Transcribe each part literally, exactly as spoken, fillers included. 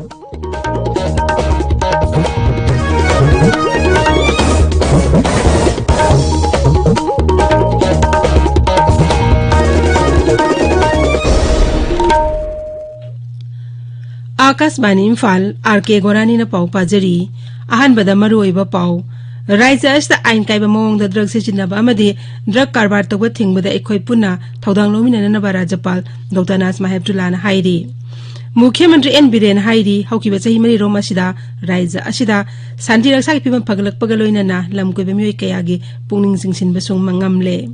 ꯑꯥꯀꯥꯁꯕꯥꯅꯤ Imphal, R ꯀꯦ ꯒꯣꯔꯥꯅꯤꯅ ꯄꯥꯎ ꯄꯥꯖꯔꯤ꯫ ꯑꯍꯥꯟꯕꯗ ꯃꯔꯨꯑꯣꯏꯕ ꯄꯥꯎ꯫ ꯔꯥꯖ꯭ꯌ ꯑꯁꯤꯗ ꯑꯥꯏꯟ ꯀꯥꯏꯕ ꯃꯑꯣꯡꯗ ꯗ꯭ꯔꯒ ꯁꯤꯖꯤꯟꯅꯕ ꯑꯃꯗꯤ ꯗ꯭ꯔꯒ ꯀꯔꯕꯥꯔ ꯇꯧꯕ ꯊꯤꯡꯕꯗ ꯑꯩꯈꯣꯏ ꯄꯨꯟꯅ ꯊꯧꯗꯥꯡ ꯂꯧꯃꯤꯟꯅꯅꯕ ꯔꯥꯖ꯭ꯌꯄꯥꯜ ꯗꯣꯛꯇꯔ ꯅꯥꯖꯃꯥ ꯍꯦꯞꯇꯨꯂꯥꯅ ꯍꯥꯏꯔꯤ꯫ ꯃꯨꯈ꯭ꯌ ꯃꯟꯇ꯭ꯔꯤ ꯑꯦꯟ ꯕꯤꯔꯦꯟ ꯍꯥꯏꯔꯤ, ꯍꯧꯈꯤꯕ ꯆꯍꯤ ꯃꯔꯤꯔꯣꯝ ꯑꯁꯤꯗ ꯔꯥꯖ꯭ꯌ ꯑꯁꯤꯗ ꯁꯥꯟꯇꯤ ꯔꯛꯁꯥꯒꯤ ꯐꯤꯕꯝ ꯐꯒꯠꯂꯛꯄꯒ ꯂꯣꯏꯅꯅ ꯂꯝ ꯀꯣꯏꯕ ꯃꯤꯑꯣꯏ ꯀꯌꯥꯒꯤ ꯄꯨꯛꯅꯤꯡ ꯆꯤꯡꯁꯤꯟꯕꯁꯨ ꯉꯝꯂꯦ꯫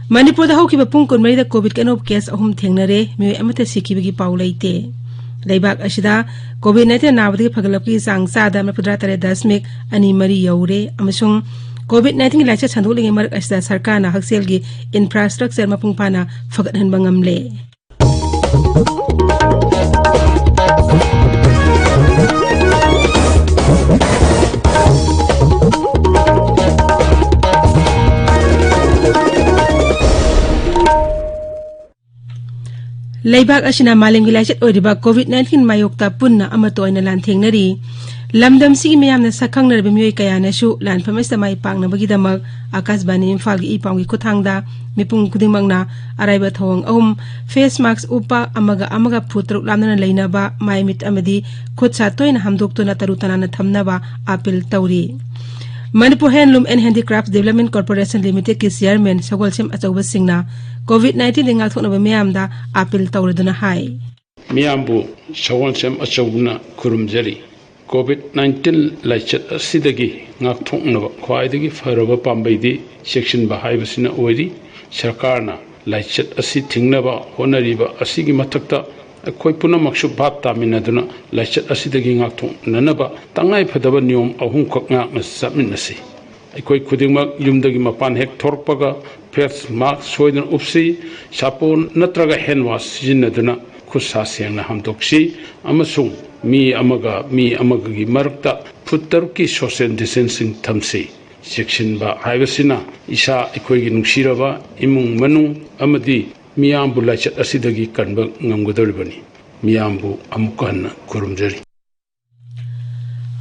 ꯃꯅꯤꯄꯨꯔꯗ ꯍꯧꯈꯤꯕ ꯄꯨꯡ ꯀꯨꯟꯃꯔꯤꯗ ꯀꯣꯚꯤꯗꯀꯤ ꯑꯅꯧꯕ ꯀꯦꯁ ꯑꯍꯨꯝ ꯊꯦꯡꯅꯔꯦ, ꯃꯤꯑꯣꯏ ꯑꯃꯠꯇ ꯁꯤꯈꯤꯕꯒꯤ ꯄꯥꯎ ꯂꯩꯇꯦ꯫ ꯂꯩꯕꯥꯛ ꯑꯁꯤꯗ ꯀꯣꯚꯤꯗ ꯅꯥꯏꯟꯇꯤꯟ ꯅꯥꯕꯗꯒꯤ ꯐꯒꯠꯂꯛꯄꯒꯤ ꯆꯥꯡ ꯆꯥꯗ ꯃꯔꯤꯐꯨꯇꯔꯥ ꯇꯔꯦꯠ ꯗꯁꯃꯤꯛ ꯑꯅꯤ ꯃꯔꯤ ꯌꯧꯔꯦ ꯑꯃꯁꯨꯡ ꯀꯣꯚꯤꯗ ꯅꯥꯏꯟꯇꯤꯟꯒꯤ ꯂꯥꯏꯆꯠ ꯁꯟꯗꯣꯛꯂꯤꯉꯩ ꯃꯔꯛ ꯑꯁꯤꯗ ꯁꯔꯀꯥꯔꯅ ꯍꯛꯁꯦꯜꯒꯤ ꯏꯟꯐ꯭ꯔꯥꯁ꯭ꯇ꯭ꯔꯛꯆꯔ ꯃꯄꯨꯡ ꯐꯥꯅ ꯐꯒꯠꯍꯟꯕ ꯉꯝꯂꯦ꯫ ꯂꯩꯕꯥꯛ ꯑꯁꯤꯅ ꯃꯥꯂꯦꯝꯒꯤ ꯂꯥꯏꯆꯠ ꯑꯣꯏꯔꯤꯕ ꯀꯣꯚꯤꯗ ꯅꯥꯏꯟꯇꯤꯟ ꯃꯥꯌꯣꯛꯇ ꯄꯨꯟꯅ ꯑꯃꯠꯇ ꯑꯣꯏꯅ ꯂꯥꯟꯊꯦꯡꯅꯔꯤ꯫ ꯂꯝꯗꯝꯁꯤꯒꯤ ꯃꯤꯌꯥꯝꯅ ꯁꯛꯈꯪꯅꯔꯕ ꯃꯤꯑꯣꯏ ꯀꯌꯥꯅꯁꯨ ꯂꯥꯟꯐꯝ ꯑꯁꯤꯗ ꯃꯥꯏ ꯄꯥꯛꯅꯕꯒꯤꯗꯃꯛ ꯑꯥꯀꯥꯁꯕꯥꯅꯤ ꯏꯝꯐꯥꯜꯒꯤ ꯏ ꯄꯥꯎꯒꯤ ꯈꯨꯠꯊꯥꯡꯗ ꯃꯤꯄꯨꯝ ꯈꯨꯗꯤꯡꯃꯛꯅ ꯑꯔꯥꯏꯕ ꯊꯧꯑꯣꯡ ꯑꯍꯨꯝ, ꯐꯦꯁ ꯃꯥꯛꯁ ꯎꯞꯄ, ꯑꯃꯒ ꯑꯃꯒ ꯐꯨꯠ ꯇꯔꯨꯛ ꯂꯥꯞꯅꯅ ꯂꯩꯅꯕ, ꯃꯥꯏ ꯃꯤꯠ ꯑꯃꯗꯤ ꯈꯨꯠ ꯁꯥ ꯇꯣꯏꯅ ꯍꯥꯝꯗꯣꯛꯇꯨꯅ ꯇꯔꯨ ꯇꯅꯥꯟꯅ ꯊꯝꯅꯕ ꯑꯥꯄꯤꯜ ꯇꯧꯔꯤ꯫ Manipur handloom and handicraft development corporation ꯂꯤꯃꯤꯇꯦꯗꯀꯤ ꯆꯤꯌꯔꯃꯦꯟ ꯁꯒꯣꯜꯁꯦꯝ ꯑꯆꯧꯕ ꯁꯤꯡꯅ ꯀꯣꯚꯤꯗ ꯅꯥꯏꯟꯇꯤꯟꯗꯒꯤ ꯉꯥꯛꯊꯣꯛꯅꯕ ꯃꯤꯌꯥꯝꯗ ꯑꯥꯄꯤꯜ ꯇꯧꯔꯗꯨꯅ ꯍꯥꯏ꯫ ꯃꯤꯌꯥꯝꯕꯨ ꯁꯒꯣꯜꯁꯦꯝ ꯑꯆꯧꯕꯅ ꯈꯨꯔꯨꯝꯖꯔꯤ꯫ ꯀꯣꯚꯤꯗ ꯅꯥꯏꯟꯇꯤꯟ ꯂꯥꯏꯆꯠ ꯑꯁꯤꯗꯒꯤ ꯉꯥꯛꯊꯣꯛꯅꯕ ꯈ꯭ꯋꯥꯏꯗꯒꯤ ꯐꯔꯕ ꯄꯥꯝꯕꯩꯗꯤ ꯆꯦꯛꯁꯤꯟꯕ ꯍꯥꯏꯕꯁꯤꯅ ꯑꯣꯏꯔꯤ꯫ ꯁꯔꯀꯥꯔꯅ ꯂꯥꯏꯆꯠ ꯑꯁꯤ ꯊꯤꯡꯅꯕ ꯍꯣꯠꯅꯔꯤꯕ ꯑꯁꯤꯒꯤ ꯃꯊꯛꯇ ꯑꯩꯈꯣꯏ ꯄꯨꯝꯅꯃꯛꯁꯨ ꯚꯥꯞ ꯇꯥꯃꯤꯟꯅꯗꯨꯅ ꯂꯥꯏꯆꯠ ꯑꯁꯤꯗꯒꯤ ꯉꯥꯛꯊꯣꯛꯅꯅꯕ ꯇꯉꯥꯏꯐꯗꯕ ꯅꯤꯌꯣꯝ ꯑꯍꯨꯝꯈꯛ ꯉꯥꯛꯅ ꯆꯠꯃꯤꯟꯅꯁꯤ꯫ ꯑꯩꯈꯣꯏ ꯈꯨꯗꯤꯡꯃꯛ ꯌꯨꯝꯗꯒꯤ ꯃꯄꯥꯟ ꯍꯦꯛ ꯊꯣꯔꯛꯄꯒ ꯐꯦꯁ ꯃꯥꯛꯁ ꯁꯣꯏꯗꯅ ꯎꯞꯁꯤ, ꯁꯥꯄꯣꯟ ꯅꯠꯇ꯭ꯔꯒ ꯍꯦꯟ ꯋꯥꯁ ꯁꯤꯖꯤꯟꯅꯗꯨꯅ ꯈꯨꯠ ꯁꯥ ꯁꯦꯡꯅ ꯍꯥꯝꯗꯣꯛꯁꯤ ꯑꯃꯁꯨꯡ ꯃꯤ ꯑꯃꯒ ꯃꯤ ꯑꯃꯒꯒꯤ ꯃꯔꯛꯇ ꯐꯨꯠ ꯇꯔꯨꯛꯀꯤ ꯁꯣꯁꯤꯌꯦꯜ ꯗꯤꯁꯇꯦꯟꯁꯤꯡ ꯊꯝꯁꯤ꯫ ꯆꯦꯛꯁꯤꯟꯕ ꯍꯥꯏꯕꯁꯤꯅ ꯏꯁꯥ, ꯑꯩꯈꯣꯏꯒꯤ ꯅꯨꯡꯁꯤꯔꯕ ꯏꯃꯨꯡ ꯃꯅꯨꯡ ꯑꯃꯗꯤ ꯃꯤꯌꯥꯝꯕꯨ ꯂꯥꯏꯆꯠ ꯑꯁꯤꯗꯒꯤ ꯀꯟꯕ ꯉꯝꯒꯗꯧꯔꯤꯕꯅꯤ꯫ ꯃꯤꯌꯥꯝꯕꯨ ꯑꯃꯨꯛꯀ ꯍꯟꯅ ꯈꯨꯔꯨꯝꯖꯔꯤ꯫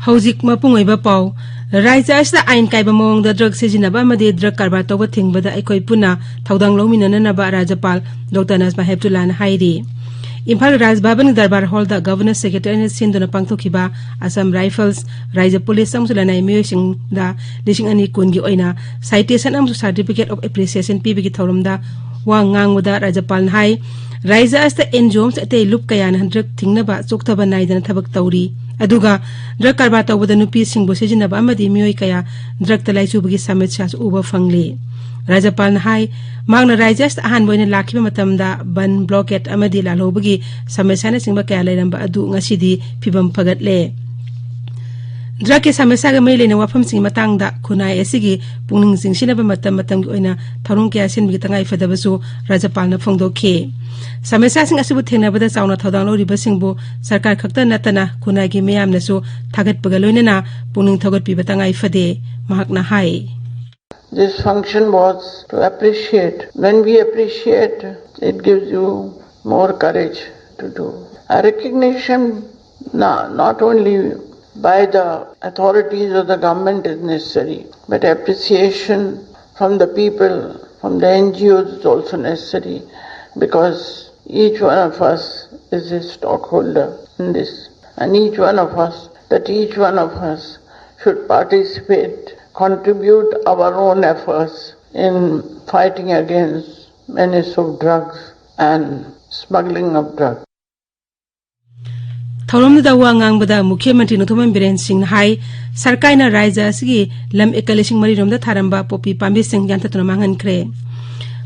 ꯍꯧꯖꯤꯛ ꯃꯄꯨꯡ ꯑꯣꯏꯕ ꯄꯥꯎ꯫ ꯔꯥꯖ꯭ꯌ ꯑꯁꯤꯗ ꯑꯥꯏꯟ ꯀꯥꯏꯕ ꯃꯑꯣꯡꯗ ꯗ꯭ꯔꯒ ꯁꯤꯖꯤꯟꯅꯕ ꯑꯃꯗꯤ ꯗ꯭ꯔꯒ ꯀꯔꯕꯥꯔ ꯇꯧꯕ ꯊꯤꯡꯕꯗ ꯑꯩꯈꯣꯏ ꯄꯨꯟꯅ ꯊꯧꯗꯥꯡ ꯂꯧꯃꯤꯟꯅꯅꯅꯕ ꯔꯥꯖ꯭ꯌꯄꯥꯜ ꯗꯣꯛꯇꯔ ꯅꯖꯃꯥ ꯍꯦꯞꯇꯨꯜꯂꯥꯅ ꯍꯥꯏꯔꯤ꯫ ꯏꯝꯐꯥꯜ ꯔꯥꯖ ꯚꯕꯟꯒꯤ ꯗꯔꯕꯥꯔ ꯍꯣꯜꯗ ꯒꯕꯔꯅꯔ ꯁꯦꯀ꯭ꯔꯦꯇꯔꯤꯅ ꯁꯤꯟꯗꯨꯅ ꯄꯥꯡꯊꯣꯛꯈꯤꯕ ꯑꯁꯥꯝ ꯔꯥꯏꯐꯜꯁ, ꯔꯥꯖ꯭ꯌ ꯄꯨꯂꯤꯁ ꯑꯃꯁꯨꯡ ꯂꯅꯥꯏ ꯃꯤꯑꯣꯏꯁꯤꯡꯗ ꯂꯤꯁꯤꯡ ꯑꯅꯤ ꯀꯨꯟꯒꯤ ꯑꯣꯏꯅ citation ꯑꯃꯁꯨꯡ certificate of appreciation ꯄꯤꯕꯒꯤ ꯊꯧꯔꯝꯗ ꯋꯥ ꯉꯥꯡꯕꯗ ꯔꯥꯖ꯭ꯌꯄꯥꯜꯅ ꯍꯥꯏ, ꯔꯥꯖ꯭ꯌ ꯑꯁꯤꯗ ꯑꯦꯟ ꯖꯤ ꯑꯣ ꯑꯃꯁꯨꯡ ꯑꯇꯩ ꯂꯨꯞ ꯀꯌꯥꯅ ꯗ꯭ꯔꯒ ꯊꯤꯡꯅꯕ ꯆꯣꯛꯊꯕ ꯅꯥꯏꯗꯅ ꯊꯕꯛ ꯇꯧꯔꯤ꯫ ꯑꯗꯨꯒ ꯗ꯭ꯔꯒ ꯀꯔꯕꯥꯔ ꯇꯧꯕꯗ ꯅꯨꯄꯤ ꯁꯤꯡꯕꯨ ꯁꯤꯖꯤꯟꯅꯕ ꯑꯃꯗꯤ ꯃꯤꯑꯣꯏ ꯀꯌꯥ ꯗ꯭ꯔꯒꯇ ꯂꯥꯏꯆꯨꯕꯒꯤ ꯁꯃꯁ꯭ꯌꯥꯁꯨ ꯎꯕ ꯐꯪꯂꯤ꯫ ꯔꯥꯖ꯭ꯌꯄꯥꯜꯅ ꯍꯥꯏ, ꯃꯍꯥꯛꯅ ꯔꯥꯖ꯭ꯌ ꯑꯁꯤꯗ ꯑꯍꯥꯟꯕ ꯑꯣꯏꯅ ꯂꯥꯛꯈꯤꯕ ꯃꯇꯝꯗ ꯕꯟ, ꯕ꯭ꯂꯣꯀꯦꯠ ꯑꯃꯗꯤ ꯂꯥꯜꯍꯧꯕꯒꯤ ꯁꯃꯁ꯭ꯌꯥꯅꯆꯤꯡꯕ ꯀꯌꯥ ꯂꯩꯔꯝꯕ ꯑꯗꯨ ꯉꯁꯤꯗꯤ ꯐꯤꯕꯝ ꯐꯒꯠꯂꯦ꯫ ꯗ꯭ꯔꯒꯀꯤ ꯁꯃꯁ꯭ꯌꯥꯒ ꯃꯔꯤ ꯂꯩꯅꯕ ꯋꯥꯐꯝꯁꯤꯡꯒꯤ ꯃꯇꯥꯡꯗ ꯈꯨꯟꯅꯥꯏ ꯑꯁꯤꯒꯤ ꯄꯨꯛꯅꯤꯡ ꯆꯤꯡꯁꯤꯟꯅꯕ ꯃꯇꯝ ꯃꯇꯝꯒꯤ ꯑꯣꯏꯅ ꯊꯧꯔꯝ ꯀꯌꯥ ꯁꯤꯟꯕꯒꯤ ꯇꯉꯥꯏꯐꯗꯕꯁꯨ ꯔꯥꯖ꯭ꯌꯄꯥꯜꯅ ꯐꯣꯡꯗꯣꯛꯈꯤ꯫ ꯁꯃꯁ꯭ꯌꯥꯁꯤꯡ ꯑꯁꯤꯕꯨ ꯊꯦꯡꯅꯕꯗ ꯆꯥꯎꯅ ꯊꯧꯗꯥꯡ ꯂꯧꯔꯤꯕꯁꯤꯡꯕꯨ ꯁꯔꯀꯥꯔ ꯈꯛꯇ ꯅꯠꯇꯅ ꯈꯨꯟꯅꯥꯏꯒꯤ ꯃꯤꯌꯥꯝꯅꯁꯨ ꯊꯥꯒꯠꯄꯒ ꯂꯣꯏꯅꯅ ꯄꯨꯛꯅꯤꯡ ꯊꯧꯒꯠꯄꯤꯕ ꯇꯉꯥꯏ ꯐꯗꯦ꯫ ꯃꯍꯥꯛꯅ ꯍꯥꯏ꯫ This function was to appreciate. When we appreciate, it gives you more courage to do. A recognition, no, not only by the authorities or the government is necessary, but appreciation from the people, from the N G Os is also necessary, because each one of us is a stockholder in this, and each one of us, that each one of us should participate, contribute our own efforts in fighting against menace of drugs and smuggling of drugs. ꯊꯧꯔꯝꯗꯨꯗ ꯋꯥ ꯉꯥꯡꯕꯗ ꯃꯨꯈ꯭ꯌ ꯃꯟꯇ꯭ꯔꯤ ꯅꯣꯡꯊꯣꯝꯕꯝ ꯕꯤꯔꯦꯟ ꯁꯤꯡꯅ ꯍꯥꯏ, ꯁꯔꯀꯥꯔꯅ ꯔꯥꯖ꯭ꯌ ꯑꯁꯤꯒꯤ ꯂꯝ acre ꯂꯤꯁꯤꯡ ꯃꯔꯤ ꯔꯣꯝꯗ ꯊꯥꯔꯝꯕ ꯄꯣꯄꯤ ꯄꯥꯝꯕꯤꯁꯤꯡ ꯌꯥꯟꯊꯠꯇꯨꯅ ꯃꯥꯡꯍꯟꯈ꯭ꯔꯦ꯫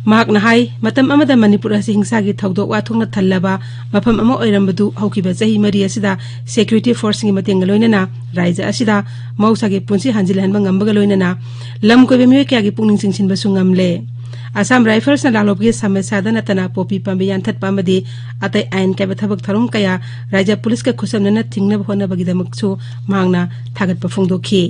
ꯃꯍꯥꯛꯅ ꯍꯥꯏ, ꯃꯇꯝ ꯑꯃꯗ ꯃꯅꯤꯄꯨꯔ ꯑꯁꯤ ꯍꯤꯡꯁꯥꯒꯤ ꯊꯧꯗꯣꯛ ꯋꯥꯊꯣꯛꯅ ꯊꯜꯂꯕ ꯃꯐꯝ ꯑꯃ ꯑꯣꯏꯔꯝꯕꯗꯨ ꯍꯧꯈꯤꯕ ꯆꯍꯤ ꯃꯔꯤ ꯑꯁꯤꯗ ꯁꯦꯀ꯭ꯌꯨꯔꯤꯇꯤ ꯐꯣꯔꯁꯁꯤꯡꯒꯤ ꯃꯇꯦꯡꯒ ꯂꯣꯏꯅꯅ ꯔꯥꯖ꯭ꯌ ꯑꯁꯤꯗ ꯃꯍꯧꯁꯥꯒꯤ ꯄꯨꯟꯁꯤ ꯍꯟꯖꯤꯜꯍꯟꯕ ꯉꯝꯕꯒ ꯂꯣꯏꯅꯅ ꯂꯝ ꯀꯣꯏꯕ ꯃꯤꯑꯣꯏ ꯀꯌꯥꯒꯤ ꯄꯨꯛꯅꯤꯡ ꯆꯤꯡꯁꯤꯟꯕꯁꯨ ꯉꯝꯂꯦ꯫ ꯑꯁꯥꯝ ꯔꯥꯏꯐꯜꯁꯅ ꯂꯥꯜꯍꯧꯕꯒꯤ ꯁꯃꯁ꯭ꯌꯥꯗ ꯅꯠꯇꯅ ꯄꯣꯄꯤ ꯄꯥꯝꯕꯤ ꯌꯥꯟꯊꯠꯄ ꯑꯃꯗꯤ ꯑꯇꯩ ꯑꯥꯏꯟ ꯀꯥꯏꯕ ꯊꯕꯛ ꯊꯧꯔꯝ ꯀꯌꯥ ꯔꯥꯖ꯭ꯌ ꯄꯨꯂꯤꯁꯀ ꯈꯨꯠꯁꯝꯅꯅ ꯊꯤꯡꯅꯕ ꯍꯣꯠꯅꯕꯒꯤꯗꯃꯛꯁꯨ ꯃꯍꯥꯛꯅ ꯊꯥꯒꯠꯄ ꯐꯣꯡꯗꯣꯛꯈꯤ꯫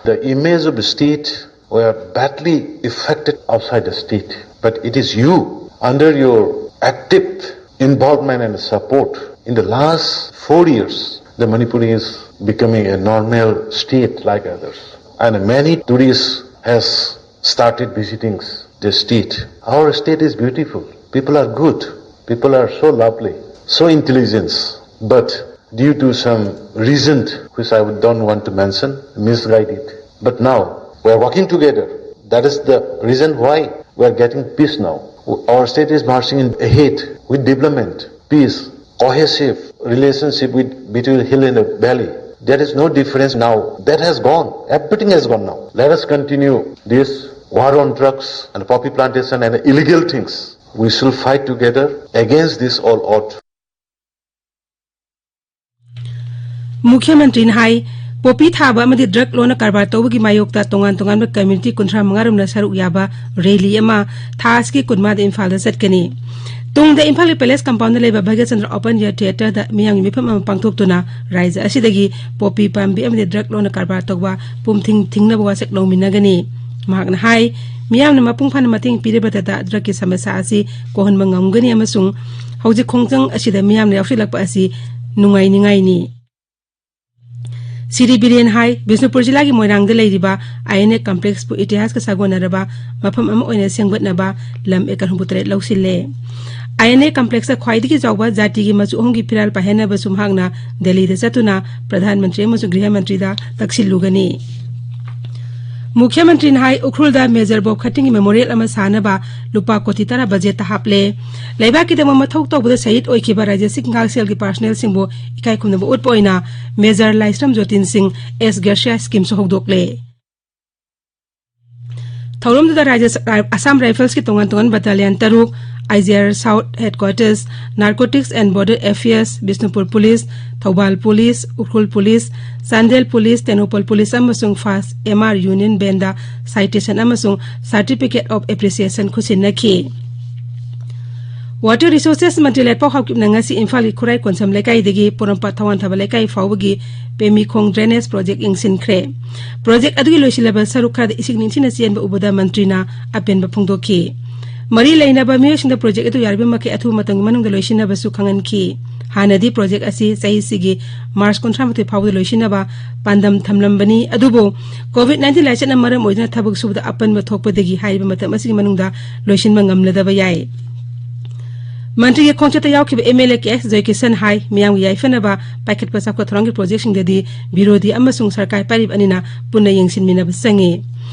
The image of the state were badly affected outside the state. But it is you, under your active involvement and support, in the last four years, the Manipur is becoming a normal state like others. And many tourists has started visiting the state. Our state is beautiful. People are good. People are so lovely, so intelligent. But due to some reason which I don't want to mention, misguided. But now we are working together. That is the reason why we are getting peace now. Our state is marching in ahead with development, peace, cohesive relationship with, between hill and valley. There is no difference now. That has gone. Everything has gone now. Let us continue this war on drugs and poppy plantation and illegal things. We shall fight together against this all odd. ꯃꯨꯈ꯭ꯌ ꯃꯟꯇ꯭ꯔꯤꯅ ꯍꯥꯏ, poppy ꯊꯥꯕ ꯑꯃꯗꯤ drug ꯂꯣꯟꯅ ꯀꯔꯕꯥꯔ ꯇꯧꯕꯒꯤ ꯃꯥꯌꯣꯛꯇ ꯇꯣꯉꯥꯟ ꯇꯣꯉꯥꯟꯕ ꯀꯝꯃ꯭ꯌꯨꯅꯤꯇꯤ ꯀꯨꯟꯊ꯭ꯔꯥ ꯃꯉꯥ ꯔꯣꯝꯅ ꯁꯔꯨꯛ ꯌꯥꯕ ꯔꯦꯂꯤ ꯑꯃ ꯊꯥ ꯑꯁꯤꯒꯤ ꯀꯨꯟꯃꯉꯥꯗ ꯏꯝꯐꯥꯜꯗ ꯆꯠꯀꯅꯤ꯫ ꯇꯨꯡꯗ ꯏꯝꯐꯥꯜꯒꯤ ꯄꯦꯂꯦꯁ ꯀꯝꯄꯥꯎꯟꯗ ꯂꯩꯕ ꯚꯥꯒ꯭ꯌꯆꯟꯗ꯭ꯔ ꯑꯣꯄꯟ ꯏꯌꯔ ꯊꯤꯌꯦꯇꯔꯗ ꯃꯤꯌꯥꯝꯒꯤ ꯃꯤꯐꯝ ꯑꯃ ꯄꯥꯡꯊꯣꯛꯇꯨꯅ ꯔꯥꯏꯖ꯭ꯌ ꯑꯁꯤꯗꯒꯤ ꯄꯣꯄꯤ ꯄꯥꯝꯕꯤ ꯑꯃꯗꯤ ꯗ꯭ꯔꯒ ꯂꯣꯟꯅ ꯀꯔꯕꯥꯔ ꯇꯧꯕ ꯄꯨꯝꯊꯤꯡ ꯊꯤꯡꯅꯕ ꯋꯥꯁꯛ ꯂꯧꯃꯤꯟꯅꯒꯅꯤ꯫ ꯃꯍꯥꯛꯅ ꯍꯥꯏ, ꯃꯤꯌꯥꯝꯅ ꯃꯄꯨꯡ ꯐꯥꯅ ꯃꯇꯦꯡ ꯄꯤꯔꯕꯗꯇ ꯗ꯭ꯔꯒꯀꯤ ꯁꯃꯁ꯭ꯌꯥ ꯑꯁꯤ ꯀꯣꯛꯍꯟꯕ ꯉꯝꯒꯅꯤ ꯑꯃꯁꯨꯡ ꯍꯧꯖꯤꯛ ꯈꯣꯡꯖꯪ ꯑꯁꯤꯗ ꯃꯤꯌꯥꯝꯅ ꯌꯥꯎꯁꯤꯜꯂꯛꯄ ꯑꯁꯤ ꯅꯨꯡꯉꯥꯏꯅꯤꯡꯉꯥꯏꯅꯤ꯫ ꯁꯤꯔꯤ ꯕꯤꯔꯦꯟ ꯍꯥꯏ, ꯕꯤꯁꯅꯨꯄꯨꯔ ꯖꯤꯂꯥꯒꯤ ꯃꯣꯏꯔꯥꯡꯗ ꯂꯩꯔꯤꯕ ꯑꯥꯏ ꯑꯦꯟ ꯑꯦ ꯀꯝꯄ꯭ꯂꯦꯛꯁꯄꯨ ꯏꯇꯤꯍꯥꯁꯀ ꯁꯥꯒꯣꯟꯅꯔꯕ ꯃꯐꯝ ꯑꯃ ꯑꯣꯏꯅ ꯁꯦꯝꯒꯠꯅꯕ ꯂꯝ ꯑꯦꯀꯔ ꯍꯨꯝꯐꯨꯇꯔꯦꯠ ꯂꯧꯁꯤꯜꯂꯦ꯫ ꯑꯥꯏ ꯑꯦꯟ ꯑꯦ ꯀꯝꯄ꯭ꯂꯦꯛꯁꯇ ꯈ꯭ꯋꯥꯏꯗꯒꯤ ꯆꯥꯎꯕ ꯖꯥꯇꯤꯒꯤ ꯃꯆꯨ ꯑꯍꯨꯝꯒꯤ ꯐꯤꯔꯥꯜ ꯄꯥꯏꯍꯟꯅꯕꯁꯨ ꯃꯍꯥꯛꯅ ꯗꯦꯜꯂꯤꯗ ꯆꯠꯇꯨꯅ ꯄ꯭ꯔꯙꯥꯟ ꯃꯟꯇ꯭ꯔꯤ ꯑꯃꯁꯨꯡ ꯒ꯭ꯔꯤꯍ ꯃꯟꯇ꯭ꯔꯤꯗ ꯇꯛꯁꯤꯜꯂꯨꯒꯅꯤ꯫ ꯃꯨꯈ꯭ꯌ ꯃꯟꯇ꯭ꯔꯤꯅ ꯍꯥꯏ, ꯎꯈ꯭ꯔꯨꯜꯗ ꯃꯦꯖꯔ ꯕꯣꯕ ꯈꯇꯤꯡꯒꯤ ꯃꯦꯃꯣꯔꯤꯌꯦꯜ ꯑꯃ ꯁꯥꯅꯕ ꯂꯨꯄꯥ ꯀꯣꯇꯤ ꯇꯔꯥ ꯕꯖꯦꯠꯇ ꯍꯥꯞꯂꯦ꯫ ꯂꯩꯕꯥꯛꯀꯤꯗꯃꯛ ꯃꯊꯧ ꯇꯧꯕꯗ ꯁꯍꯤꯗ ꯑꯣꯏꯈꯤꯕ ꯔꯥꯖ꯭ꯌ ꯁꯤꯡ ꯉꯥꯛꯁꯦꯜꯒꯤ ꯄꯥꯔꯁꯅꯦꯜꯁꯤꯡꯕꯨ ꯏꯀꯥꯏ ꯈꯨꯝꯅꯕ ꯎꯠꯄ ꯑꯣꯏꯅ ꯃꯦꯖꯔ ꯂꯥꯏꯁ꯭ꯔꯝ ꯖꯣꯇꯤꯟ ꯁꯤꯡ ꯑꯦꯁ ꯒꯔꯁꯤꯌꯥ ꯁ꯭ꯀꯤꯝꯁꯨ ꯍꯧꯗꯣꯛꯂꯦ꯫ ꯊꯧꯔꯝꯗꯨꯗ ꯔꯥꯖ꯭ꯌ ꯁ-, ꯑꯁꯥꯝ ꯔꯥꯏꯐꯜꯁꯀꯤ ꯇꯣꯉꯥꯟ ꯇꯣꯉꯥꯟꯕ ꯕꯠꯇꯥꯂꯤꯌꯟ ꯇꯔꯨꯛ, I G R south headquarters, narcotics and border affairs, Bishnupur police, Thoubal police, Ukhrul police, Chandel police, Tengnoupal police ꯑꯃꯁꯨꯡ ꯐꯥꯁ M R union band citation ꯑꯃꯁꯨꯡ ꯁꯥꯔꯇꯤꯐꯤꯀꯦꯠ ꯑꯣꯐ ꯑꯦꯄ꯭ꯔꯤꯁꯤꯌꯦꯁꯟ ꯈꯨꯠꯁꯤꯟꯅꯈꯤ꯫ ꯋꯥꯇꯔ ꯔꯤꯁꯣꯔꯁꯦꯁ ꯃꯟꯇ꯭ꯔꯤ ꯂꯦꯠꯄꯥꯎ ꯍꯥꯎꯀꯤꯞꯅ ꯉꯁꯤ ꯏꯝꯐꯥꯜꯒꯤ ꯈꯨꯔꯥꯏ ꯀꯣꯟꯁꯝ ꯂꯩꯀꯥꯏꯗꯒꯤ ꯄꯣꯔꯣꯝꯄꯥꯠ ꯊꯋꯥꯟꯊꯥꯕ ꯂꯩꯀꯥꯏ ꯐꯥꯎꯕꯒꯤ ꯄꯦꯃꯤꯈꯣꯡ ꯗ꯭ꯔꯦꯅꯦꯖ ꯄ꯭ꯔꯣꯖꯦꯛ ꯌꯦꯡꯁꯤꯟꯈ꯭ꯔꯦ꯫ ꯄ꯭ꯔꯣꯖꯦꯛ ꯑꯗꯨꯒꯤ ꯂꯣꯏꯁꯤꯜꯂꯕ ꯁꯔꯨꯛ ꯈꯔꯗ ꯏꯁꯤꯡ ꯅꯤꯡꯊꯤꯅ ꯆꯦꯟꯕ ꯎꯕꯗ ꯃꯟꯇ꯭ꯔꯤꯅ ꯑꯄꯦꯟꯕ ꯐꯣꯡꯗꯣꯛꯈꯤ꯫ ꯃꯔꯤ ꯂꯩꯅꯕ ꯃꯤꯑꯣꯏꯁꯤꯡꯗ ꯄ꯭ꯔꯣꯖꯦꯛ ꯑꯗꯨ ꯌꯥꯔꯤꯕ ꯃꯈꯩ ꯑꯊꯨꯕ ꯃꯇꯝꯒꯤ ꯃꯅꯨꯡꯗ ꯂꯣꯏꯁꯤꯟꯅꯕꯁꯨ ꯈꯪꯍꯟꯈꯤ꯫ ꯍꯥꯟꯅꯗꯤ ꯄ꯭ꯔꯣꯖꯦꯛ ꯑꯁꯤ ꯆꯍꯤꯁꯤꯒꯤ ꯃꯥꯔꯆ ꯀꯨꯟꯊ꯭ꯔꯥ ꯃꯥꯊꯣꯏ ꯐꯥꯎꯕꯗ ꯂꯣꯏꯁꯤꯟꯅꯕ ꯄꯥꯟꯗꯝ ꯊꯝꯂꯝꯕꯅꯤ꯫ ꯑꯗꯨꯕꯨ COVID nineteen ꯂꯥꯏꯆꯠꯅ ꯃꯔꯝ ꯑꯣꯏꯗꯨꯅ ꯊꯕꯛ ꯁꯨꯕꯗ ꯑꯄꯟꯕ ꯊꯣꯛꯄꯗꯒꯤ ꯍꯥꯏꯔꯤꯕ ꯃꯇꯝ ꯑꯁꯤꯒꯤ ꯃꯅꯨꯡꯗ ꯂꯣꯏꯁꯤꯟꯕ ꯉꯝꯂꯗꯕ ꯌꯥꯏ꯫ ꯃꯟꯇ꯭ꯔꯤꯒꯤ ꯈꯣꯡꯆꯠꯇ ꯌꯥꯎꯈꯤꯕ MLA ꯀꯦ ꯑꯦꯁ ꯖꯣꯏꯀꯤꯁꯟ ꯍꯥꯏ, ꯃꯤꯌꯥꯝꯒꯤ ꯌꯥꯏꯐꯅꯕ ꯄꯥꯏꯈꯠꯄ ꯆꯥꯎꯈꯠ ꯊꯧꯔꯥꯡꯒꯤ ꯄ꯭ꯔꯣꯖꯦꯛꯁꯤꯡꯗꯗꯤ ꯕꯤꯔꯣꯙꯤ ꯑꯃꯁꯨꯡ ꯁꯔꯀꯥꯔ ꯄꯥꯏꯔꯤꯕ ꯑꯅꯤꯅ ꯄꯨꯟꯅ ꯌꯦꯡꯁꯤꯟꯃꯤꯟꯅꯕ ꯆꯪꯉꯤ꯫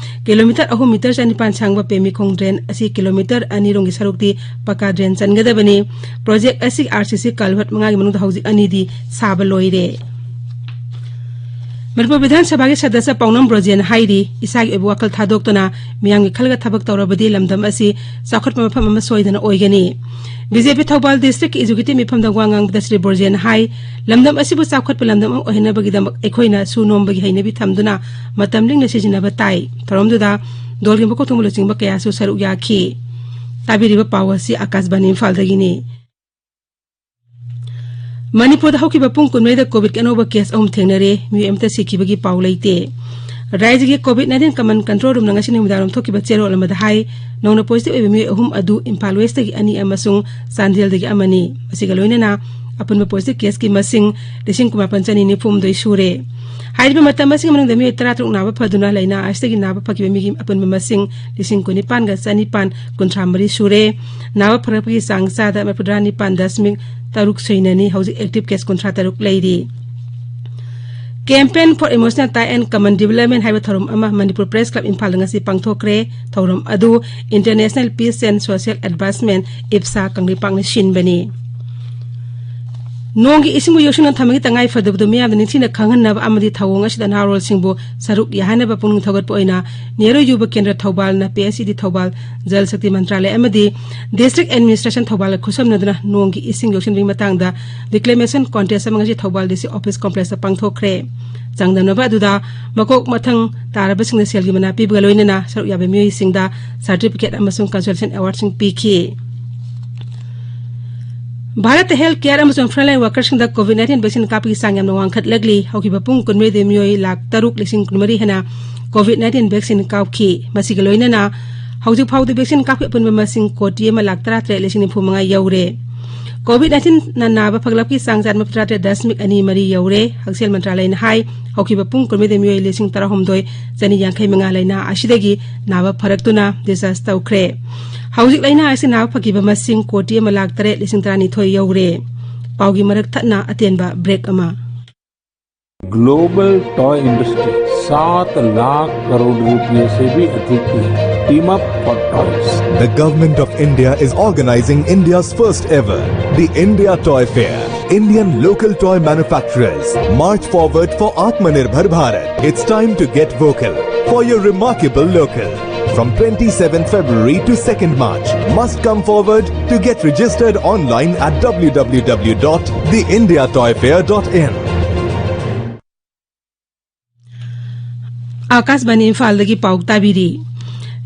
ꯀꯤꯂꯣꯃꯤꯇꯔ ꯑꯍꯨꯝ ꯃꯤꯇꯔ ꯆꯅꯤꯄꯥꯟ ꯁꯥꯡꯕ ꯄꯦꯃꯤꯈꯣꯡ ꯗ꯭ꯔꯦꯟ ꯑꯁꯤ ꯀꯤꯂꯣꯃꯤꯇꯔ ꯑꯅꯤꯔꯣꯝꯒꯤ ꯁꯔꯨꯛꯇꯤ ꯄꯀꯥ ꯗ꯭ꯔꯦꯟ ꯆꯟꯒꯗꯕꯅꯤ꯫ ꯄ꯭ꯔꯣꯖꯦꯛ ꯑꯁꯤ RCC ꯀꯜꯚꯔꯠ ꯃꯉꯥꯒꯤ ꯃꯅꯨꯡꯗ ꯍꯧꯖꯤꯛ ꯑꯅꯤꯗꯤ ꯁꯥꯕ ꯂꯣꯏꯔꯦ꯫ ꯃꯅꯤꯄꯨꯔ ꯕꯤꯙꯥꯟ ꯁꯚꯥꯒꯤ ꯁꯗꯁ꯭ꯌ ꯄꯥꯎꯅꯝ ꯕ꯭ꯔꯣꯖꯦꯟ ꯍꯥꯏꯔꯤ, ꯏꯁꯥꯒꯤ ꯑꯣꯏꯕ ꯋꯥꯈꯜ ꯊꯥꯗꯣꯛꯇꯨꯅ ꯃꯤꯌꯥꯝꯒꯤ ꯈꯜꯂꯒ ꯊꯕꯛ ꯇꯧꯔꯕꯗꯤ ꯂꯝꯗꯝ ꯑꯁꯤ ꯆꯥꯎꯈꯠꯄ ꯃꯐꯝ ꯑꯃ ꯁꯣꯏꯗꯅ ꯑꯣꯏꯒꯅꯤ꯫ BJP ꯊꯧꯕꯥꯜ ꯗꯤꯁꯇ꯭ꯔꯤꯛꯀꯤ ꯑꯦꯛꯖꯤꯀ꯭ꯌꯨꯇꯤꯚ ꯃꯤꯐꯝꯗ ꯋꯥ ꯉꯥꯡꯕꯗ ꯁ꯭ꯔꯤ ꯕ꯭ꯔꯣꯖꯦꯟ ꯍꯥꯏ, ꯂꯝꯗꯝ ꯑꯁꯤꯕꯨ ꯆꯥꯎꯈꯠꯄ ꯂꯝꯗꯝ ꯑꯃ ꯑꯣꯏꯍꯟꯅꯕꯒꯤꯗꯃꯛ ꯑꯩꯈꯣꯏꯅ ꯁꯨ ꯅꯣꯝꯕꯒꯤ ꯍꯩꯅꯕꯤ ꯊꯝꯗꯨꯅ ꯃꯇꯝ ꯂꯤꯡꯅ ꯁꯤꯖꯤꯟꯅꯕ ꯇꯥꯏ꯫ ꯊꯧꯔꯝꯗꯨꯗ ꯗꯣꯜꯒꯤ ꯃꯀꯣꯛ ꯊꯣꯡꯕ ꯂꯨꯆꯤꯡꯕ ꯀꯌꯥꯁꯨ ꯁꯔꯨꯛ ꯌꯥꯈꯤ꯫ ꯇꯥꯕꯤꯔꯤꯕ ꯄꯥꯎ ꯑꯁꯤ ꯑꯀꯥꯁꯕꯥꯅꯤ ꯏꯝꯐꯥꯜꯗꯒꯤꯅꯤ꯫ ꯃꯅꯤꯄꯨꯔꯗ ꯍꯧꯈꯤꯕ ꯄꯨꯡ ꯀꯨꯟꯃꯔꯤꯗ ꯀꯣꯚꯤꯗꯀꯤ ꯑꯅꯧꯕ ꯀꯦꯁ ꯑꯍꯨꯝ ꯊꯦꯡꯅꯔꯦ꯫ ꯃꯤꯑꯣꯏ ꯑꯃꯠꯇ ꯁꯤꯈꯤꯕꯒꯤ ꯄꯥꯎ ꯂꯩꯇꯦ꯫ ꯔꯥꯖ꯭ꯌꯒꯤ COVID nineteen command control roomꯅ ꯉꯁꯤ ꯅꯨꯃꯤꯗꯥꯡꯋꯥꯏꯔꯝ ꯊꯣꯛꯈꯤꯕ ꯆꯦꯔꯣꯜ ꯑꯃꯗ ꯍꯥꯏ, ꯅꯧꯅ positive ꯑꯣꯏꯕ ꯃꯤꯑꯣꯏ ꯑꯍꯨꯝ ꯑꯗꯨ ꯏꯝꯐꯥꯜ ꯋꯦꯁꯇꯒꯤ ꯑꯅꯤ ꯑꯃꯁꯨꯡ ꯆꯥꯟꯗꯦꯜꯗꯒꯤ ꯑꯃꯅꯤ꯫ ꯃꯁꯤꯒ ꯂꯣꯏꯅꯅ ꯑꯄꯨꯟꯕ positive caseꯀꯤ ꯃꯁꯤꯡ ꯂꯤꯁꯤꯡ ꯀꯨꯟꯃꯥꯄꯟ ꯆꯅꯤ ꯅꯤꯐꯨ ꯍꯨꯝꯗꯣꯏ ꯁꯨꯔꯦ꯫ ꯍꯥꯏꯔꯤꯕ ꯃꯇꯝ ꯑꯁꯤꯒꯤ ꯃꯅꯨꯡꯗ ꯃꯤꯑꯣꯏ ꯇꯔꯥꯇꯔꯨꯛ ꯅꯥꯕ ꯐꯗꯨꯅ ꯂꯥꯏꯅꯥ ꯑꯁꯤꯗꯒꯤ ꯅꯥꯕ ꯐꯈꯤꯕ ꯃꯤꯒꯤ ꯑꯄꯨꯟꯕ ꯃꯁꯤꯡ ꯂꯤꯁꯤꯡ ꯀꯨꯟꯅꯤꯄꯥꯟꯒ ꯆꯅꯤꯄꯥꯟ ꯀꯨꯟꯊ꯭ꯔꯥ ꯃꯔꯤ ꯁꯨꯔꯦ꯫ ꯅꯥꯕ ꯐꯔꯛꯄꯒꯤ ꯆꯥꯡ ꯆꯥꯗ ꯃꯔꯤꯐꯨꯇꯔꯥ ꯅꯤꯄꯥꯟ ꯗꯁꯃꯤꯛ ꯇꯔꯨꯛ ꯁꯨꯏꯅꯅꯤ꯫ ꯍꯧꯖꯤꯛ active case ꯀꯨꯟꯊ꯭ꯔꯥ ꯇꯔꯨꯛ ꯂꯩꯔꯤ꯫ Campaign for Emotional Tie and Common Development ꯍꯥꯏꯕ ꯊꯧꯔꯝ ꯑꯃ ꯃꯅꯤꯄꯨꯔ Press Club ꯏꯝꯐꯥꯜꯗ ꯉꯁꯤ ꯄꯥꯡꯊꯣꯛꯈ꯭ꯔꯦ꯫ ꯊꯧꯔꯝ ꯑꯗꯨ International Peace and Social Advancement, IPSA, ꯀꯪꯂꯩꯄꯥꯛꯅ ꯁꯤꯟꯕꯅꯤ꯫ ꯅꯣꯡꯒꯤ ꯏꯁꯤꯡꯕꯨ ꯌꯣꯛꯁꯤꯟꯅ ꯊꯝꯕꯒꯤ ꯇꯉꯥꯏ ꯐꯗꯕꯗꯨ ꯃꯤꯌꯥꯝꯗ ꯅꯤꯡꯁꯤꯡꯅ ꯈꯪꯍꯟꯅꯕ ꯑꯃꯗꯤ ꯊꯧꯑꯣꯡ ꯑꯁꯤꯗ ꯅꯍꯥꯔꯣꯜꯁꯤꯡꯕꯨ ꯁꯔꯨꯛ ꯌꯥꯍꯟꯅꯕ ꯄꯨꯛꯅꯤꯡ ꯊꯧꯒꯠꯄ ꯑꯣꯏꯅ ꯅꯦꯍꯔꯨ ꯌꯨꯕ ꯀꯦꯟꯗ꯭ꯔ ꯊꯧꯕꯥꯜꯅ, PHED ꯊꯧꯕꯥꯜ, ꯖꯜ ꯁꯛꯇꯤ ꯃꯟꯇ꯭ꯔꯥꯂꯌ ꯑꯃꯗꯤ District Administration ꯊꯧꯕꯥꯜꯒ ꯈꯨꯠꯁꯝꯅꯗꯨꯅ ꯅꯣꯡꯒꯤ ꯏꯁꯤꯡ ꯌꯣꯛꯁꯤꯟꯕꯒꯤ ꯃꯇꯥꯡꯗ reclamation contest ꯑꯃ ꯉꯁꯤ ꯊꯧꯕꯥꯜ DC office complexꯇ ꯄꯥꯡꯊꯣꯛꯈ꯭ꯔꯦ꯫ ꯆꯥꯡꯗꯝꯅꯕ ꯑꯗꯨꯗ ꯃꯀꯣꯛ ꯃꯊꯪ ꯇꯥꯔꯕꯁꯤꯡꯗ ꯁꯦꯜꯒꯤ ꯃꯅꯥ ꯄꯤꯕꯒ ꯂꯣꯏꯅꯅ ꯁꯔꯨꯛ ꯌꯥꯕ ꯃꯤꯑꯣꯏꯁꯤꯡꯗ certificate ꯑꯃꯁꯨꯡ consolation awardꯁꯤꯡ ꯄꯤꯈꯤ꯫ ꯚꯥꯔꯠꯇ health care ꯑꯃꯁꯨꯡ frontline workerꯁꯤꯡꯗ COVID nineteen vaccine ꯀꯥꯞꯄꯒꯤ ꯆꯥꯡ ꯌꯥꯝꯅ ꯋꯥꯡꯈꯠꯂꯛꯂꯤ꯫ ꯍꯧꯈꯤꯕ ꯄꯨꯡ ꯀꯨꯟꯃꯔꯤꯗ ꯃꯤꯑꯣꯏ ꯂꯥꯈ ꯇꯔꯨꯛ ꯂꯤꯁꯤꯡ ꯀꯨꯟꯃꯔꯤ ꯍꯦꯟꯅ COVID nineteen vaccine ꯀꯥꯞꯈꯤ꯫ ꯃꯁꯤꯒ ꯂꯣꯏꯅꯅ ꯍꯧꯖꯤꯛ ꯐꯥꯎꯗ ꯚꯦꯛꯁꯤꯟ ꯀꯥꯞꯈꯤ ꯑꯄꯨꯟꯕ ꯃꯁꯤꯡ ꯀꯣꯇꯤ ꯑꯃ ꯂꯥꯛ ꯇꯔꯥꯇꯔꯦꯠ ꯂꯤꯁꯤꯡ ꯅꯤꯐꯨ ꯃꯉꯥ ꯌꯧꯔꯦ꯫ ꯀꯣꯚꯤꯗ ꯅꯥꯏꯟꯇꯤꯟꯅ ꯅꯥꯕ ꯐꯒꯠꯂꯛꯄꯒꯤ ꯆꯥꯡ ꯆꯥꯟꯕ ꯇꯔꯥꯇꯔꯦꯠ ꯗꯁꯃꯤꯛ ꯑꯅꯤ ꯃꯔꯤ ꯌꯧꯔꯦ꯫ ꯍꯛꯁꯦꯜ ꯃꯟꯇ꯭ꯔꯥꯂꯌꯅ ꯍꯥꯏ, ꯍꯧꯈꯤꯕ ꯄꯨꯡ ꯀꯨꯟꯃꯔꯤꯗ ꯃꯤꯑꯣꯏ ꯂꯤꯁꯤꯡ ꯇꯔꯥꯍꯨꯝꯗꯣꯏ ꯆꯅꯤ ꯌꯥꯡꯈꯩ ꯃꯉꯥ ꯂꯥꯏꯅꯥ ꯑꯁꯤꯗꯒꯤ ꯅꯥꯕ ꯐꯔꯛꯇꯨꯅ discharge ꯇꯧꯈ꯭ꯔꯦ꯫ ꯍꯧꯖꯤꯛ ꯂꯥꯏꯅꯥ ꯑꯁꯤ ꯅꯥꯕ ꯐꯈꯤꯕ ꯃꯁꯤꯡ ꯀꯣꯇꯤ ꯑꯃ ꯂꯥꯛ ꯇꯔꯦꯠ ꯂꯤꯁꯤꯡ ꯇꯔꯥꯅꯤꯊꯣꯏ ꯌꯧꯔꯦ꯫ ꯄꯥꯎꯒꯤ ꯃꯔꯛ ꯊꯠꯅ ꯑꯇꯦꯟꯕ break ꯑꯃ꯫ ग्लोबल टॉय इंडस्ट्री सात लाख करोड़ रुपए से भी अधिक की है। Team up for toys। The Government of India is organizing India's first ever, the India Toy Fair. Indian local toy manufacturers, march forward for Atmanirbhar Bharat. It's time to get vocal for your remarkable local. From twenty-seventh February to second March, must come forward to get registered online at w w w dot the india toy fair dot in. ꯑꯥꯀꯥꯁꯕꯥꯅꯤ ꯏꯝꯐꯥꯜꯗꯒꯤ ꯄꯥꯎ ꯇꯥꯕꯤꯔꯤ꯫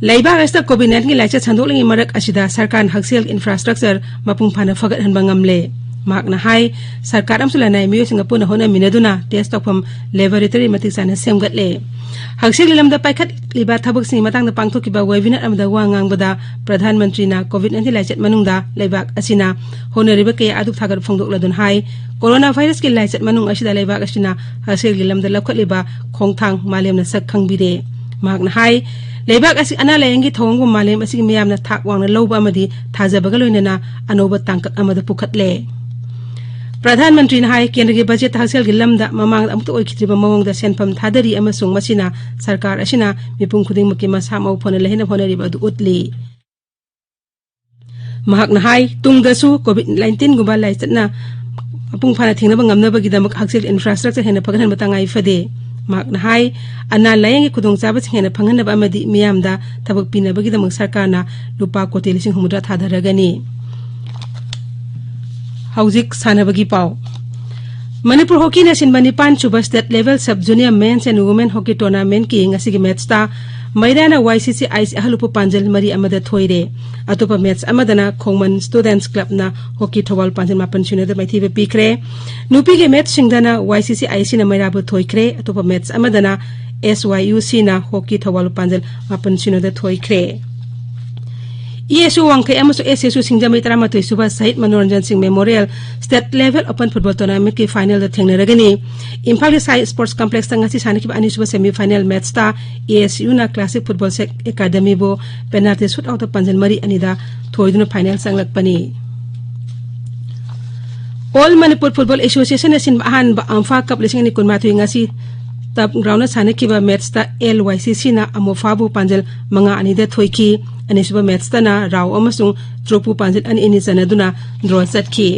ꯂꯩꯕꯥꯛ ꯑꯁꯤꯗ COVID ꯅꯥꯏꯟꯇꯤꯟꯒꯤ ꯂꯥꯏꯆꯠ ꯁꯟꯗꯣꯛꯂꯤꯉꯩ ꯃꯔꯛ ꯑꯁꯤꯗ ꯁꯔꯀꯥꯔꯅ ꯍꯛꯁꯦꯜꯒꯤ ꯏꯟꯐ꯭ꯔꯥꯁ꯭ꯇ꯭ꯔꯛꯆꯔ ꯃꯄꯨꯡ ꯐꯥꯅ ꯐꯒꯠꯍꯟꯕ ꯉꯝꯂꯦ꯫ ꯃꯍꯥꯛꯅ ꯍꯥꯏ, ꯁꯔꯀꯥꯔ ꯑꯃꯁꯨꯡ ꯂꯅꯥꯏ ꯃꯤꯑꯣꯏꯁꯤꯡꯒ ꯄꯨꯟꯅ ꯍꯣꯠꯅꯃꯤꯟꯅꯗꯨꯅ ꯇꯦꯁ ꯇꯧꯐꯝ ꯂꯦꯕꯣꯔꯦꯇꯔꯤ ꯃꯇꯤꯛ ꯆꯥꯅ ꯁꯦꯝꯒꯠꯂꯦ꯫ ꯍꯛꯁꯦꯜꯒꯤ ꯂꯝꯗ ꯄꯥꯏꯈꯠꯂꯤꯕ ꯊꯕꯛꯁꯤꯡꯒꯤ ꯃꯇꯥꯡꯗ ꯄꯥꯡꯊꯣꯛꯈꯤꯕ ꯋꯦꯕꯤꯅꯥꯔ ꯑꯃꯗ ꯋꯥ ꯉꯥꯡꯕꯗ ꯄ꯭ꯔꯙꯥꯟ ꯃꯟꯇ꯭ꯔꯤꯅ ꯀꯣꯚꯤꯗ ꯅꯥꯏꯟꯇꯤꯟ ꯂꯥꯏꯆꯠ ꯃꯅꯨꯡꯗ ꯂꯩꯕꯥꯛ ꯑꯁꯤꯅ ꯍꯣꯠꯅꯔꯤꯕ ꯀꯌꯥ ꯑꯗꯨ ꯊꯥꯒꯠ ꯐꯣꯡꯗꯣꯛꯂꯗꯨꯅ ꯍꯥꯏ, ꯀꯣꯔꯣꯅꯥ ꯚꯥꯏꯔꯁꯀꯤ ꯂꯥꯏꯆꯠ ꯃꯅꯨꯡ ꯑꯁꯤꯗ ꯂꯩꯕꯥꯛ ꯑꯁꯤꯅ ꯍꯛꯁꯦꯜꯒꯤ ꯂꯝꯗ ꯂꯧꯈꯠꯂꯤꯕ ꯈꯣꯡꯊꯥꯡ ꯃꯥꯂꯦꯝꯅ ꯁꯛ ꯈꯪꯕꯤꯔꯦ꯫ ꯃꯍꯥꯛꯅ ꯍꯥꯏ, ꯂꯩꯕꯥꯛ ꯑꯁꯤ ꯑꯅꯥ ꯂꯥꯌꯦꯡꯒꯤ ꯊꯧꯑꯣꯡꯕꯨ ꯃꯥꯂꯦꯝ ꯑꯁꯤꯒꯤ ꯃꯤꯌꯥꯝꯅ ꯊꯥꯛ ꯋꯥꯡꯅ ꯂꯧꯕ ꯑꯃꯗꯤ ꯊꯥꯖꯕꯒ ꯂꯣꯏꯅꯅ ꯑꯅꯧꯕ ꯇꯥꯡꯀꯛ ꯑꯃꯗ ꯄꯨꯈꯠꯂꯦ꯫ ꯄ꯭ꯔꯙꯥꯟ ꯃꯟꯇ꯭ꯔꯤꯅ ꯍꯥꯏ, ꯀꯦꯟꯗ꯭ꯔꯒꯤ ꯕꯖꯦꯠꯇ ꯍꯛꯁꯦꯜꯒꯤ ꯂꯝꯗ ꯃꯃꯥꯡꯗ ꯑꯃꯨꯛꯇ ꯑꯣꯏꯈꯤꯗ꯭ꯔꯤꯕ ꯃꯑꯣꯡꯗ ꯁꯦꯟꯐꯝ ꯊꯥꯗꯔꯤ ꯑꯃꯁꯨꯡ ꯃꯁꯤꯅ ꯁꯔꯀꯥꯔ ꯑꯁꯤꯅ ꯃꯤꯄꯨꯝ ꯈꯨꯗꯤꯡꯃꯛꯀꯤ ꯃꯁꯥ ꯃꯎ ꯐꯅ ꯂꯩꯍꯟꯅꯕ ꯍꯣꯠꯅꯔꯤꯕ ꯑꯗꯨ ꯎꯠꯂꯤ꯫ ꯃꯍꯥꯛꯅ ꯍꯥꯏ, ꯇꯨꯡꯗꯁꯨ ꯀꯣꯚꯤꯗ ꯅꯥꯏꯟꯇꯤꯟꯒꯨꯝꯕ ꯂꯥꯏꯆꯠꯅ ꯃꯄꯨꯡ ꯐꯥꯅ ꯊꯦꯡꯅꯕ ꯉꯝꯅꯕꯒꯤꯗꯃꯛ ꯍꯛꯁꯦꯜ ꯏꯟꯐ꯭ꯔꯥꯁ꯭ꯇ꯭ꯔꯛꯆꯔ ꯍꯦꯟꯅ ꯐꯒꯠꯍꯟꯕ ꯇꯉꯥꯏ ꯐꯗꯦ꯫ ꯃꯍꯥꯛꯅ ꯍꯥꯏ, ꯑꯅꯥ ꯂꯥꯌꯦꯡꯒꯤ ꯈꯨꯗꯣꯡꯆꯥꯕꯁꯤꯡ ꯍꯦꯟꯅ ꯐꯪꯍꯟꯅꯕ ꯑꯃꯗꯤ ꯃꯤꯌꯥꯝꯗ ꯊꯕꯛ ꯄꯤꯅꯕꯒꯤꯗꯃꯛ ꯁꯔꯀꯥꯔꯅ ꯂꯨꯄꯥ ꯀꯣꯇꯤ ꯂꯤꯁꯤꯡ ꯍꯨꯝꯐꯨꯇꯔꯥ ꯊꯥꯗꯔꯒꯅꯤ꯫ ꯍꯧꯖꯤꯛ ꯁꯥꯟꯅꯕꯒꯤ ꯄꯥꯎ꯫ ꯃꯅꯤꯄꯨꯔ ꯍꯣꯀꯤꯅ ꯁꯤꯟꯕ ꯅꯤꯄꯥꯟ ꯁꯨꯕ state level sub junior men's and women hockey ꯇꯣꯔꯅꯥꯃꯦꯟꯠꯀꯤ ꯉꯁꯤꯒꯤ ꯃꯦꯠꯁꯇ ꯃꯩꯔꯥꯅ ꯋꯥꯏ ꯁꯤ ꯁꯤ ꯑꯥꯏ ꯁꯤ ꯑꯍꯜ ꯂꯨꯄꯨ ꯄꯥꯟꯖꯜ ꯃꯔꯤ ꯑꯃꯗ ꯊꯣꯏꯔꯦ꯫ ꯑꯇꯣꯞꯄ ꯃꯦꯠꯁ ꯑꯃꯗꯅ ꯈꯣꯡꯃꯟ ꯁ꯭ꯇꯨꯗꯦꯟꯠꯁ ꯀ꯭ꯂꯕꯅ ꯍꯣꯀꯤ ꯊꯧꯕꯥꯜ ꯄꯥꯟꯖꯜ ꯃꯥꯄꯟ ꯁꯤꯅꯣꯗ ꯃꯥꯏꯊꯤꯕ ꯄꯤꯈ꯭ꯔꯦ꯫ ꯅꯨꯄꯤꯒꯤ ꯃꯦꯠꯁꯁꯤꯡꯗꯅ ꯋꯥꯏ ꯁꯤ ꯁꯤ ꯑꯥꯏ ꯁꯤꯅ ꯃꯩꯔꯥꯕꯨ ꯊꯣꯏꯈ꯭ꯔꯦ꯫ ꯑꯇꯣꯞꯄ ꯃꯦꯠꯁ ꯑꯃꯗꯅ ꯑꯦꯁ ꯋꯥꯏ ꯌꯨ ꯁꯤꯅ ꯍꯣꯀꯤ ꯊꯧꯕꯥꯜ ꯄꯥꯟꯖꯜ ꯃꯥꯄꯟ ꯁꯤꯅꯣꯗ ꯊꯣꯏꯈ꯭ꯔꯦ꯫ ESU ꯋꯥꯡꯈꯩ ꯑꯃꯁꯨꯡ SSU ꯁꯤꯡꯖꯃꯩ ꯇꯔꯥꯃꯥꯊꯣꯏ ꯁꯨꯕ ꯁꯍꯤꯗ Manoranjan Singh memorial state level open football ꯇꯣꯔꯅꯥꯃꯦꯟꯠꯀꯤ ꯐꯥꯏꯅꯦꯜꯗ ꯊꯦꯡꯅꯔꯒꯅꯤ꯫ ꯏꯝꯐꯥꯜꯒꯤ ꯁꯥꯏ ꯁ꯭ꯄꯣꯔꯠꯁ ꯀꯝꯄ꯭ꯂꯦꯛꯁꯇ ꯉꯁꯤ ꯁꯥꯟꯅꯈꯤꯕ ꯑꯅꯤꯁꯨꯕ ꯁꯦꯃꯤ ꯐꯥꯏꯅꯦꯜ ꯃꯦꯠꯁꯇ ASUꯅ ꯀ꯭ꯂꯥꯁꯤꯛ ꯐꯨꯠꯕꯣꯜ ꯁꯦꯛ ꯑꯦꯀꯥꯗꯃꯤꯕꯨ ꯄꯦꯅꯥꯜꯇꯤ ꯁꯨꯠ ꯑꯥꯎꯠꯇ ꯄꯥꯟꯖꯜ ꯃꯔꯤ ꯑꯅꯤꯗ ꯊꯣꯏꯗꯨꯅ ꯐꯥꯏꯅꯦꯜ ꯆꯪꯂꯛꯄꯅꯤ꯫ ꯑꯣꯜ ꯃꯅꯤꯄꯨꯔ ꯐꯨꯠꯕꯣꯜ ꯑꯦꯁꯣꯁꯤꯌꯦꯁꯟꯅ ꯁꯤꯟꯕ ꯑꯍꯥꯟꯕ ꯑꯝꯐꯥ ꯀꯞ ꯂꯤꯁꯤꯡ ꯑꯅꯤ ꯀꯨꯟꯃꯥꯊꯣꯏ ꯉꯁꯤ ꯇꯞ ꯒ꯭ꯔꯥꯎꯟꯗ ꯁꯥꯟꯅꯈꯤꯕ ꯃꯦꯠꯁꯇ LYCCꯅ ꯑꯃꯣꯐꯥꯕꯨ ꯄꯥꯟꯖꯜ ꯃꯉꯥ ꯑꯅꯤꯗ ꯊꯣꯏꯈꯤ꯫ ꯑꯅꯤꯁꯨꯕ ꯃꯦꯠꯁꯇꯅ ꯔꯥꯎ ꯑꯃꯁꯨꯡ ꯇ꯭ꯔꯨꯞꯄꯨ ꯄꯥꯟꯖꯜ ꯑꯅꯤ ꯑꯅꯤ ꯆꯟꯅꯗꯨꯅ ꯗ꯭ꯔꯣ ꯆꯠꯈꯤ꯫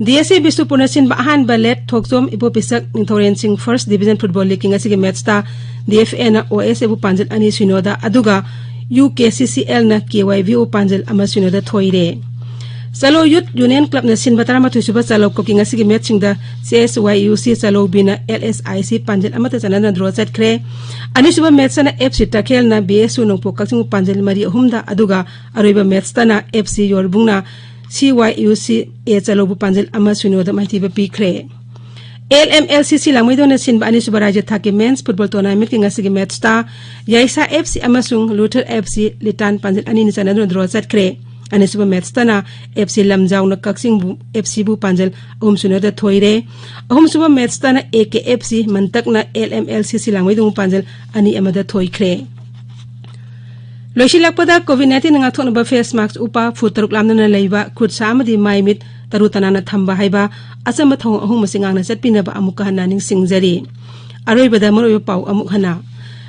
DSA ꯕꯤꯁꯅꯨꯄꯨꯔꯅ ꯁꯤꯟꯕ ꯑꯍꯥꯟꯕ ꯂꯦꯠ ꯊꯣꯛꯆꯣꯝ ꯏꯕꯣꯄꯤꯁꯛ ꯅꯤꯡꯊꯧꯔꯦꯟ ꯁꯤꯡ ꯐꯥꯔꯁꯠ ꯗꯤꯕꯤꯖꯟ ꯐꯨꯠꯕꯣꯜ ꯂꯤꯒꯀꯤ ꯉꯁꯤꯒꯤ ꯃꯦꯠꯁꯇ DFAꯅ OSAꯕꯨ ꯄꯥꯟꯖꯜ ꯑꯅꯤ ꯁꯤꯅꯣꯗ, ꯑꯗꯨꯒ UKCCLꯅ KYVꯕꯨ ꯄꯥꯟꯖꯜ ꯑꯃ ꯁꯤꯅꯣꯗ ꯊꯣꯏꯔꯦ꯫ ꯆꯂꯣ ꯌꯨꯠ ꯌꯨꯅꯤꯌꯟ ꯀ꯭ꯂꯕꯅ ꯁꯤꯟꯕ ꯇꯔꯥꯃꯥꯊꯣꯏ ꯁꯨꯕ ꯆꯂꯧ ꯀꯞꯀꯤ ꯉꯁꯤꯒꯤ ꯃꯦꯠꯁꯁꯤꯡꯗ CSYUC ꯆꯂꯧꯕꯤꯅ LSIC ꯄꯥꯟꯖꯜ ꯑꯃꯠꯇ ꯆꯟꯅꯗꯅ ꯗ꯭ꯔꯣ ꯆꯠꯈ꯭ꯔꯦ꯫ ꯑꯅꯤꯁꯨꯕ ꯃꯦꯠꯁꯇꯅ FC ꯇꯈꯦꯜꯅ BSU ꯅꯣꯡꯄꯣꯛ ꯀꯛꯆꯤꯡꯕꯨ ꯄꯥꯟꯖꯜ ꯃꯔꯤ ꯑꯍꯨꯝꯗ, ꯑꯗꯨꯒ ꯑꯔꯣꯏꯕ ꯃꯦꯠꯁꯇꯅ FC ꯌꯣꯔꯕꯨꯡꯅ CYUCA ꯆꯂꯧꯕꯨ ꯄꯥꯟꯖꯜ ꯑꯃ ꯁꯤꯅꯣꯗ ꯃꯥꯏꯊꯤꯕ ꯄꯤꯈ꯭ꯔꯦ꯫ LMLCC ꯂꯥꯡꯃꯩꯗꯣꯟꯅ ꯁꯤꯟꯕ ꯑꯅꯤꯁꯨꯕ ꯔꯥꯖ꯭ꯌ ꯊꯥꯛꯀꯤ ꯃꯦꯟꯁ ꯐꯨꯠꯕꯣꯜ ꯇꯣꯔꯅꯥꯃꯦꯟꯠꯀꯤ ꯉꯁꯤꯒꯤ ꯃꯦꯠꯁꯇ ꯌꯥꯏꯁꯥ FC ꯑꯃꯁꯨꯡ ꯂꯨꯊꯔ FC ꯂꯤꯇꯥꯟ ꯄꯥꯟꯖꯜ ꯑꯅꯤꯅ ꯆꯟꯅꯗꯨꯅ ꯗ꯭ꯔꯣ ꯆꯠꯈ꯭ꯔꯦ꯫ ꯑꯅꯤꯁꯨꯕ ꯃꯦꯠꯁꯇꯅ FC ꯂꯝꯖꯥꯎꯅ ꯀꯛꯆꯤꯡꯕꯨ, FCꯕꯨ ꯄꯥꯟꯖꯜ ꯑꯍꯨꯝ ꯁꯤꯅꯣꯗ ꯊꯣꯏꯔꯦ꯫ ꯑꯍꯨꯝꯁꯨꯕ ꯃꯦꯠꯁꯇꯅ AKFC ꯃꯟꯇꯛꯅ LMLCC ꯂꯥꯡꯃꯩꯗꯣꯡꯕꯨ ꯄꯥꯟꯖꯜ ꯑꯅꯤ ꯑꯃꯗ ꯊꯣꯏꯈ꯭ꯔꯦ꯫ ꯂꯣꯏꯁꯤꯜꯂꯛꯄꯗ, COVID nineteen ꯉꯥꯛꯊꯣꯛꯅꯕ face mask ꯎꯞꯄ, ꯐꯨꯠ ꯇꯔꯨꯛ ꯂꯥꯞꯅꯅ ꯂꯩꯕ, ꯈꯨꯠ ꯁꯥ ꯑꯃꯗꯤ ꯃꯥꯏ ꯃꯤꯠ ꯇꯔꯨ ꯇꯅꯥꯟꯅ ꯊꯝꯕ ꯍꯥꯏꯕ ꯑꯆꯝꯕ ꯊꯧꯑꯣꯡ ꯑꯍꯨꯝ ꯑꯁꯤ ꯉꯥꯛꯅ ꯆꯠꯄꯤꯅꯕ ꯑꯃꯨꯛꯀ ꯍꯟꯅ ꯅꯤꯡꯁꯤꯡꯖꯔꯤ꯫ ꯑꯔꯣꯏꯕꯗ ꯃꯔꯨꯑꯣꯏꯕ ꯄꯥꯎ ꯑꯃꯨꯛ ꯍꯟꯅ꯫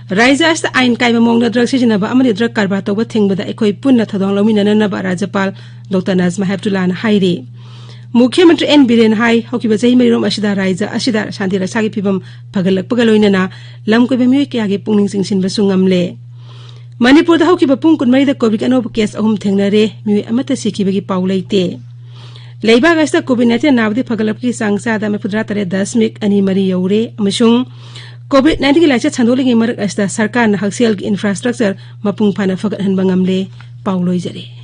ꯔꯥꯖ꯭ꯌ ꯑꯁꯤꯗ ꯑꯥꯏꯟ ꯀꯥꯏꯕ ꯃꯑꯣꯡꯗ ꯗ꯭ꯔꯒ ꯁꯤꯖꯤꯟꯅꯕ ꯑꯃꯗꯤ ꯗ꯭ꯔꯒ ꯀꯔꯕꯥꯔ ꯇꯧꯕ ꯊꯤꯡꯕꯗ ꯑꯩꯈꯣꯏ ꯄꯨꯟꯅ ꯊꯧꯗꯥꯡ ꯂꯧꯃꯤꯟꯅꯅꯕ ꯔꯥꯖ꯭ꯌꯄꯥꯜ ꯗꯣꯛꯇꯔ ꯅꯥꯖꯃꯥ ꯍꯦꯞꯇꯨꯂꯥꯅ ꯍꯥꯏꯔꯤ꯫ ꯃꯨꯈ꯭ꯌ ꯃꯟꯇ꯭ꯔꯤ ꯑꯦꯟ ꯕꯤꯔꯦꯟ ꯍꯥꯏ, ꯍꯧꯈꯤꯕ ꯆꯍꯤ ꯃꯔꯤꯔꯣꯝ ꯑꯁꯤꯗ ꯔꯥꯖ꯭ꯌ ꯑꯁꯤꯗ ꯁꯥꯟꯇꯤ ꯔꯛꯁꯥꯒꯤ ꯐꯤꯕꯝ ꯐꯒꯠꯂꯛꯄꯒ ꯂꯣꯏꯅꯅ ꯂꯝ ꯀꯣꯏꯕ ꯃꯤꯑꯣꯏ ꯀꯌꯥꯒꯤ ꯄꯨꯛꯅꯤꯡ ꯆꯤꯡꯁꯤꯟꯕꯁꯨ ꯉꯝꯂꯦ꯫ ꯃꯅꯤꯄꯨꯔꯗ ꯍꯧꯈꯤꯕ ꯄꯨꯡ ꯀꯨꯟꯃꯔꯤꯗ COVID ꯑꯅꯧꯕ case ꯑꯍꯨꯝ ꯊꯦꯡꯅꯔꯦ, ꯃꯤꯑꯣꯏ ꯑꯃꯠꯇ ꯁꯤꯈꯤꯕꯒꯤ ꯄꯥꯎ ꯂꯩꯇꯦ꯫ ꯂꯩꯕꯥꯛ ꯑꯁꯤꯗ COVID nineteen ꯅꯥꯕꯗꯤ ꯐꯒꯠꯂꯛꯄꯒꯤ ꯆꯥꯡ ꯆꯥꯗ ꯃꯔꯤꯐꯨꯇꯔꯥ ꯇꯔꯦꯠ ꯗꯁꯃꯤꯛ ꯑꯅꯤ ꯃꯔꯤ ꯌꯧꯔꯦ ꯑꯃꯁꯨꯡ COVID nineteenꯒꯤ ꯂꯥꯏꯆꯠ ꯁꯟꯗꯣꯛꯂꯤꯉꯩ ꯃꯔꯛ ꯑꯁꯤꯗ ꯁꯔꯀꯥꯔꯅ ꯍꯛꯁꯦꯜꯒꯤ infrastructure ꯃꯄꯨꯡ ꯐꯥꯅ ꯐꯒꯠꯍꯟꯕ ꯉꯝꯂꯦ꯫ ꯄꯥꯎ ꯂꯣꯏꯖꯔꯦ꯫